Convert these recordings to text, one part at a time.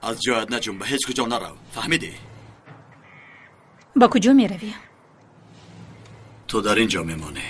Аз ҷоят наҷум, ба ҳеҷ куҷо нарав. Фаҳмидӣ? Ба куҷо меравӣ? Ту дар ин ҷо мемонӣ.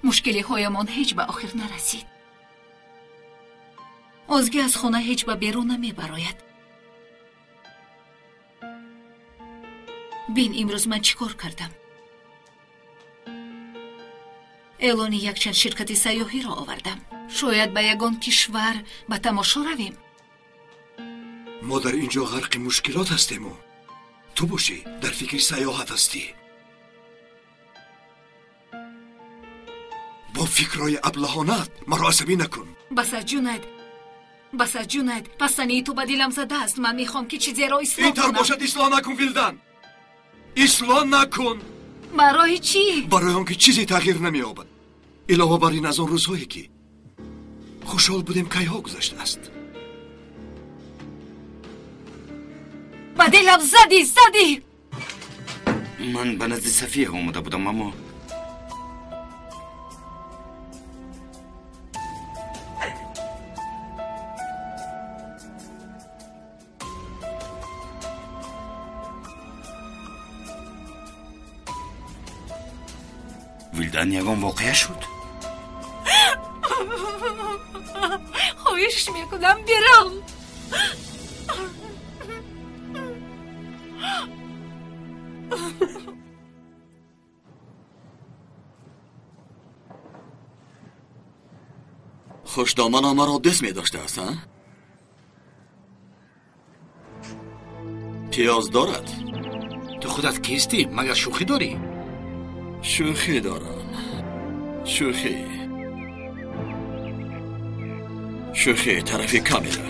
Мушкилиҳоямон ҳеҷ ба охир нарасид. Озгӣ аз хона ҳеҷ ба берун намебарояд. Бин, имрӯз ман чӣ кор кардам? Эълони якчанд ширкати сайёҳиро овардам. Шояд ба ягон кишвар ба тамошо равем. Мо дар ин ҷо ғарқи мушкилот ҳастему ту бошӣ дар фикри сайёҳат ҳастӣ. Бо фикрҳои аблаҳонат маро асабӣ накун. Бас аст, Ҷунайд, бас аст, Ҷунайд. Пастании ту ба дилам задааст. Ман мехоҳам ки чизеро ислоҳ кунам. Ин тавр бошад, ислоҳ накун, Вилдан, ислоҳ накун. Барои чӣ? Барои он ки чизе тағйир намеёбад. Илова бар ин, аз он рӯзҳое ки хушҳол будем, кайҳо гузаштааст. Ба дилам задӣ, задӣ. Ман ба назди Сафия омада будам, аммо Вилдан, ягон воқеа шуд? Хоҳиш мекунам, бирав. Хушдомана маро дӯст медоштааст, а? Пиёз дорад? Ту худат кистӣ? Магар шӯхӣ дорӣ? Шӯхӣ дорам. Шӯхӣ. Шӯхӣ тарафи камера.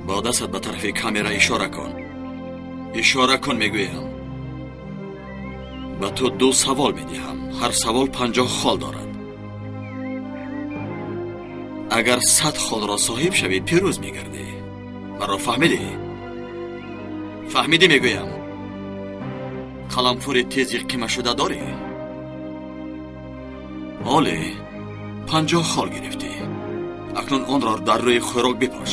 Бо дастат ба тарафи камера ишора кун. Ишора кун, мегӯям. Ба ту ду савол медиҳам. Ҳар савол 50 хол дорад. Агар 100 холро соҳиб шавӣ, пирӯз мегардӣ. Маро фаҳмидӣ? Фаҳмидӣ, мегӯям. Қаламфури тези қимашуда дорӣ? Оле, 50 хол гирифтӣ. Акнун онро дар рӯи хӯрок бипош.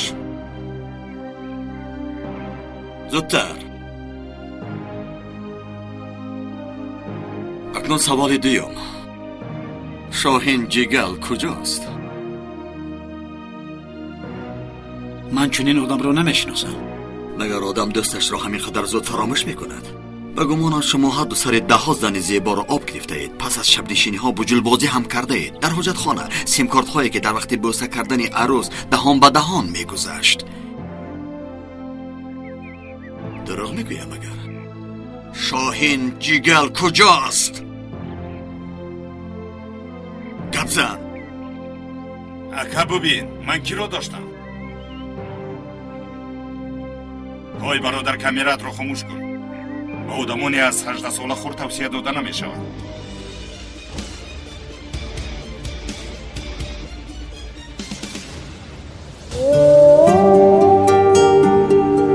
Зудтар. Акнун саволи дуюм. Шоҳин ҷигал куҷост? Ман чунин одамро намешиносам. Магар одам дӯсташро ҳамин қадар зуд фаромӯш мекунад? Ба гумонам шумо ҳар ду сари даҳҳо зани зеборо об гирифтаед. Пас аз шабнишиниҳо буҷулбозӣ ҳам кардаед. Дар ҳоҷатхона симкортҳое ки дар вақти бӯса кардани арӯс даҳон ба даҳон мегузашт. Дурӯғ мегӯям агар? Шоҳин ҷигал куҷост? Гап зан. Ака, бубин, ман киро доштам? Ой, бародар, камераатро хомӯш кун. Ба одамоне аз 18 сола хурд тавсия дода намешавад.